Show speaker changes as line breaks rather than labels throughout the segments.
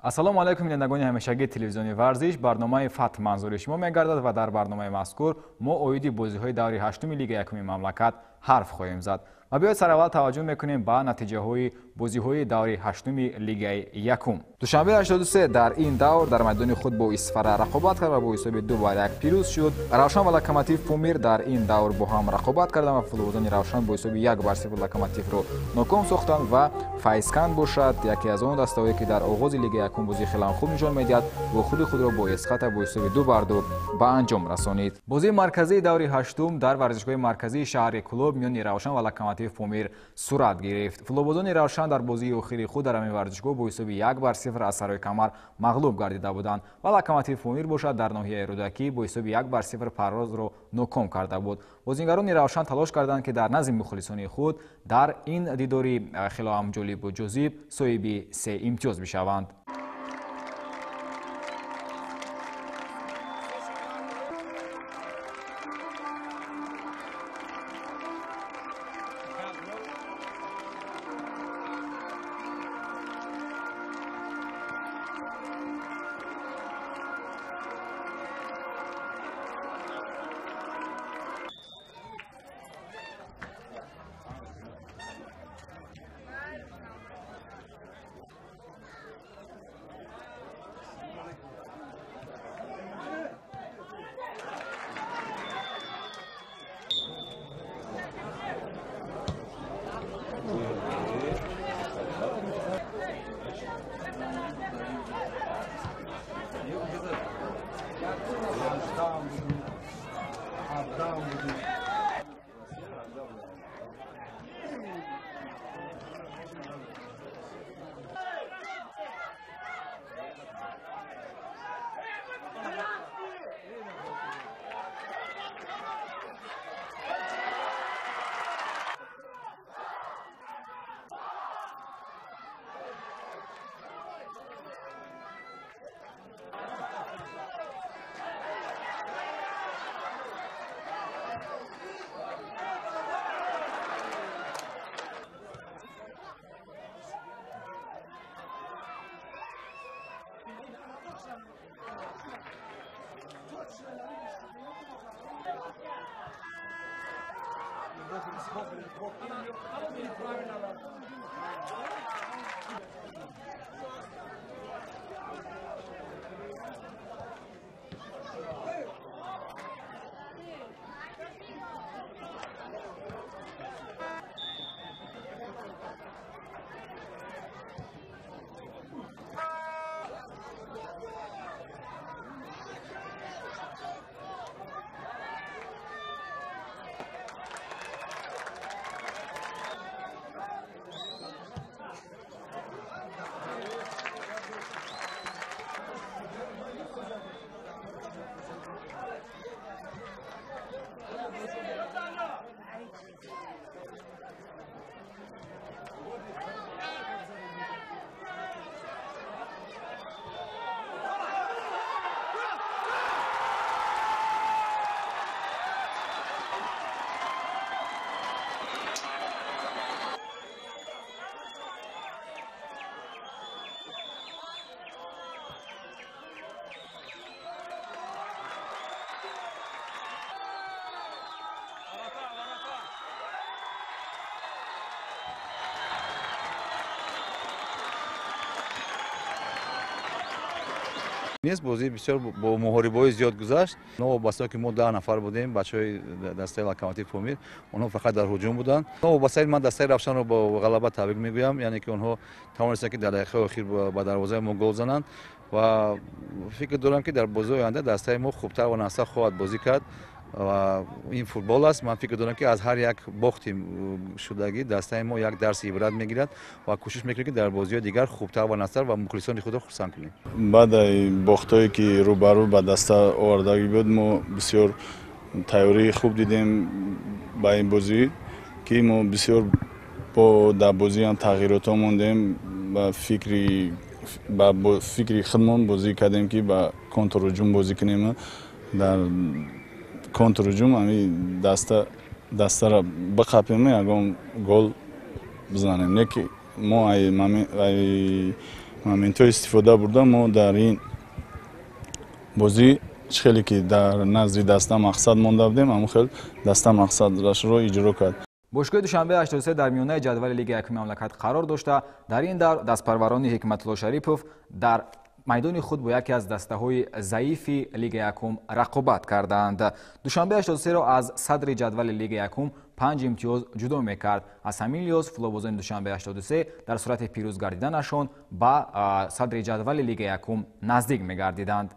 Ассалому алайкум, бинандагони ҳамешагии телевизиони варзиш. Барномаи Фатҳ манзури шумо мегардад ва дар барномаи мазкур мо оиди бозиҳои даври ҳаштуми Лигаи якуми мамлакат ҳарф хоҳем зад. Ва биёед сараввал таваҷҷӯҳ мекунем ба натиҷаҳои бозиҳои даври ҳаштуми Лигаи якум. Душанбе 83 дар ин давр дар майдони худ бо Исфара рақобат кард ва бо ҳисоби 2-1 пирӯз шуд. Равшан ва Локомотив Помир дар ин давр бо ҳам рақобат карданд ва футболбозони Равшан бо ҳисоби 1-0 Локомотивро ноком сохтанд ва Файзканд бошад, яке аз он дастаҳое ки дар оғози Лигаи якум бозии хеле хуб нишон медиҳад, вохӯри худро бо Эсхата бо ҳисоби 2-2 ба анҷом расонид. Бозии марказии даври ҳаштум дар варзишгоҳи марказии шаҳри Кӯлоб миёни Равшан ва Локомотив Помир сурат гирифт. Футболбозони Равшан дар бозии охири худ дар ҳамин варзишгоҳ бо ҳисоби 1-0 аз Сарои Камар мағлуб гардида буданд ва Локомотив Помир бошад дар ноҳияи Рӯдакӣ бо ҳисоби 1-0 Парвозро ноком карда буд. Бозингарони Равшан талош карданд, ки дар назди мухлисони худ дар ин дидори хеле ҳам ҷолибу ҷозиб соҳиби се имтиёз бишаванд.
Нест, бозӣ бисёр бо муҳорибаҳои зиёд гузашт. Новобаста ки мо 10 нафар будем, бачаҳои дастаи Локомотив Помир, онҳо фақат дар ҳуҷум буданд. Новобаста ман дастаи Равшанро бо ғалаба табрик мегӯям, яъне ки онҳо тавонистанд ки дар дақиқаи охир ба дарвозаи мо гол зананд ва фикр дорам ки дар бозиҳои оянда дастаи мо хубтар ва нағзтар хоҳад бозӣ кард. Ва ин футбол аст. Ман фикр дорам ки аз ҳар як бохти шудагӣ дастаи мо як дарси ибрат мегирад ва кӯшиш мекунем ки дар бозиҳои дигар хубтар ва нағзтар ва мухлисони худро хурсанд кунем.
Баъд бохтҳое ки рӯбарӯ ба даста овардагӣ буд, мо бисёр тайёрии хуб дидем ба ин бозӣ, ки мо бисёр бо дар бозӣ ҳам тағйиротҳо мондем, ба фикри худмон бозӣ кардем ки ба контрҳуҷум бозӣ кунем. Дар контрҳуҷум ҳамин дастаро биқапем, ягон гол бизанем. Не ки мо ай Моментҳо истифода бурда мо дар ин бозӣ хеле ки дар назди даста мақсад монда будем, ҳамон хел даста мақсадашро иҷро кард.
Бошгоҳи Душанбе 83 дар миёнаи ҷадвали Лигаи якуми мамлакат қарор дошта, дар ин давр дастпарварони Ҳикматулло Шарипов дар майдони худ бо яке аз дастаҳои заифи Лигаи якум рақобат карданд. Душанбе 83-ро аз садри ҷадвали Лигаи якум 5 имтиёз ҷудо мекард. Аз ҳамин лиҳоз футболбозони Душанбе 83 дар сурати пирӯз гардиданашон ба садри ҷадвали Лигаи якум наздик мегардиданд.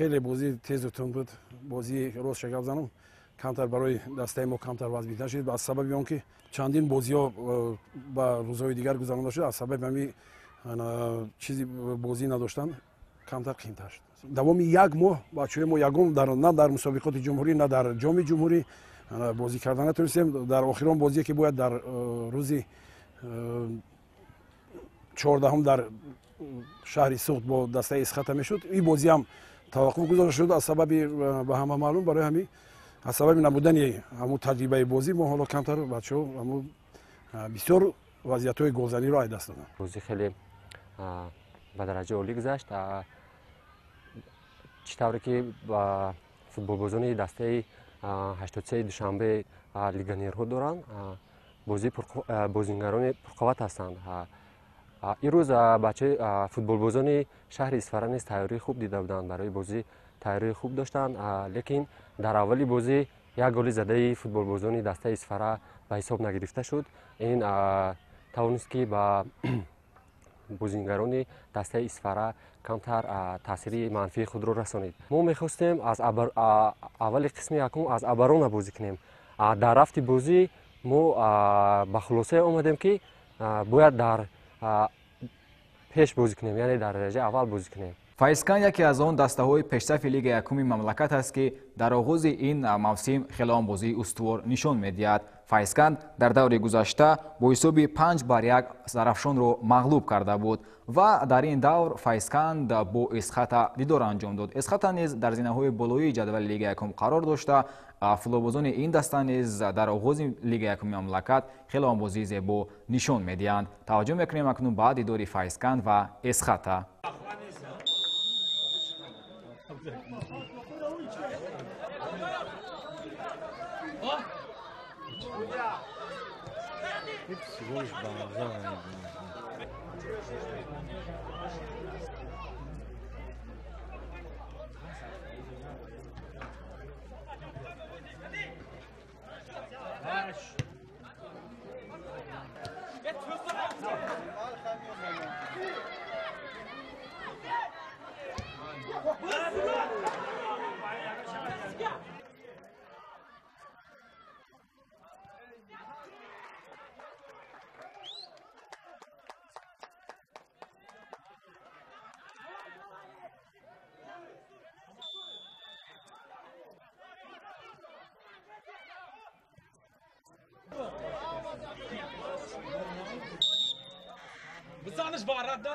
Хеле бозӣ тезу тунд буд. Бозии рост шагап занам камтар барои дастаи мо камтар вазбида шуд, аз сабаби он ки чандин бозиҳо ба рӯзҳои дигар гузаронда шуд, аз сабаби ҳамин чизи бозӣ надоштан камтар қимтар шуд. Давоми як моҳ бачаҳои мо ягон на дар мусобиқоти ҷумҳурӣ, на дар ҷоми ҷумҳурӣ бозӣ карда натонистем. Дар охирон бозие ки бояд дар рӯзи 14 дар шаҳри Суғд бо дастаи Исхата мешуд, ин бозӣ ҳам таваққуф гузошта шуд аз сабаби ба ҳама маълум. Барои ҳамин аз сабаби набудани ҳамун таҷрибаи бозӣ мо ҳоло камтар бачаҳо ҳамун бисёр вазъиятҳои голзаниро аз даст доданд.
Бозӣ хеле ба дараҷаи олӣ гузашт. Чӣ тавре ки футболбозони дастаи 83 Душанбе легионерҳо доранд, бозингарони пурқувват ҳастанд. Имрӯз бачаи футболбозони шаҳри Исфара низ тайёрии хуб дида буданд, барои бозӣ тайёрии хуб доштанд, лекин дар аввали бозӣ як голи задаи футболбозони дастаи Исфара ба ҳисоб нагирифта шуд. Ин тавонист ки ба бозингарони дастаи Исфара камтар таъсири манфии худро расонид. Мо мехостем аз аввали қисми якум аз оборона бозӣ кунем. Дар рафти бозӣ мо ба хулосае омадем ки бояд дар пеш бозӣ кунем, яъне дар дараҷаи аввал бозӣ кунем.
Файзканд яке аз он дастаҳои пешсафи Лигаи якуми мамлакат аст, ки дар оғози ин мавсим хеле он бозии устувор нишон медиҳад. Файзканд дар даври гузашта бо ҳисоби 5-1 Зарафшонро мағлуб карда буд ва дар ин давр Файзканд бо Исхата дидор анҷом дод. Исхата низ дар зинаҳои болоии ҷадвали Лигаи якум қарор дошта, футболбозони ин даста низ дар оғози Лигаи якуми мамлакат хеле он бозии зебо нишон медиҳанд. Таваҷҷӯҳ мекунем акнун ба дидори Файзканд ва Исхата.
Всего лишь бомжа.
Бизаниш барада.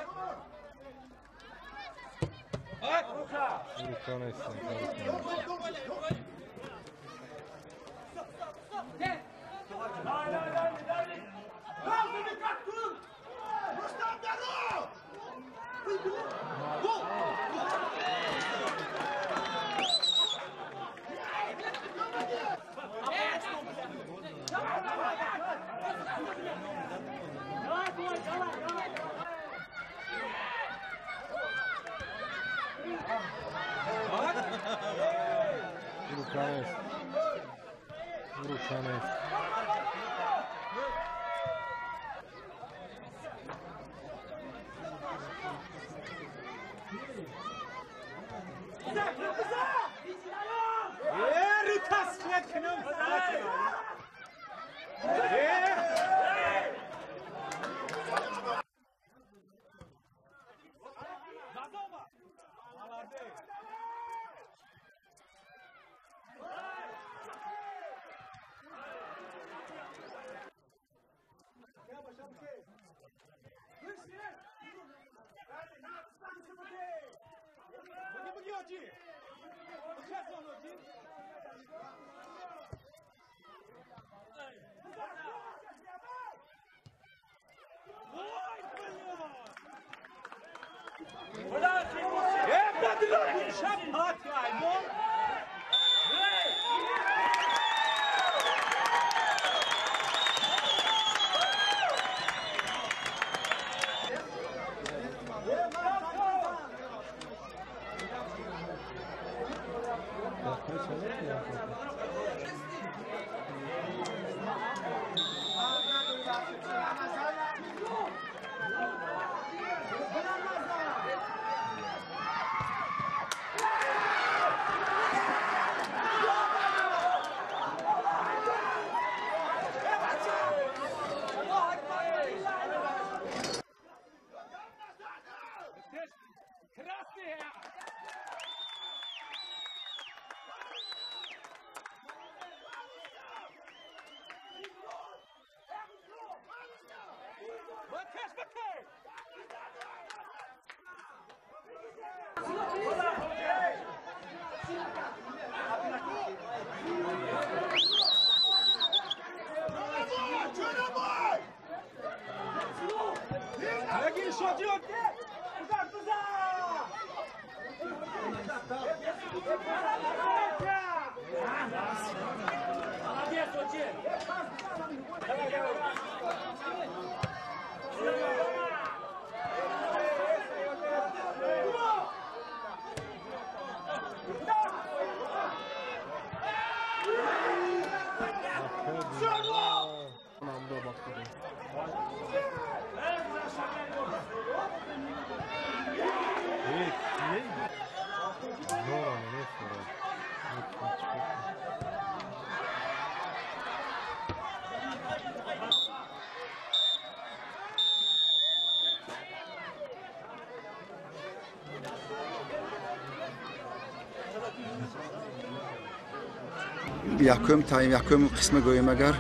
Якум тайм, якум қисма гӯем агар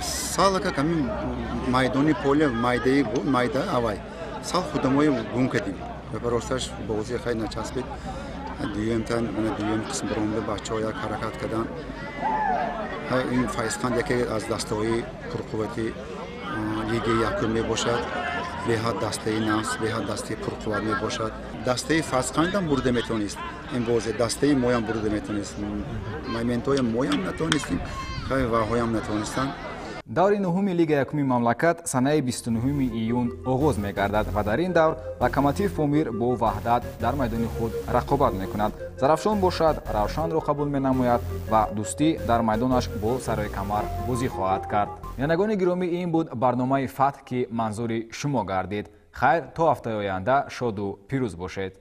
салака ҳамин майдони поле майдаи буд, майда авай сал худамои гум кардем. Росташ бозӣ хай начаспид. Дуюм тайм, дуюм қисм баромада бачаҳо як ҳаракат карданд. Ин Файзқанд яке аз дастаҳои пурқуввати лигаи якум мебошад. Беҳад дастаи нафс, беҳад дастаи пурқувват мебошад. Дастаи Файзқандам бурда метавонист ин бозӣ, дастаи моям бурда метавонист. Моментҳои моям натавонистем, хай ваҳоям натавонистанд.
Даври нуҳуми Лигаи якуми мамлакат санаи 29 июн оғоз мегардад ва дар ин давр Локомотив Помир бо Ваҳдат дар майдони худ рақобат мекунад. Зарафшон бошад Равшанро қабул менамояд ва Дӯстӣ дар майдонаш бо Сарои Камар бозӣ хоҳад кард. Бинандагони гиромӣ, ин буд барномаи Фатҳ, ки манзури шумо гардид. Хайр, то ҳафтаи оянда шоду пирӯз бошед.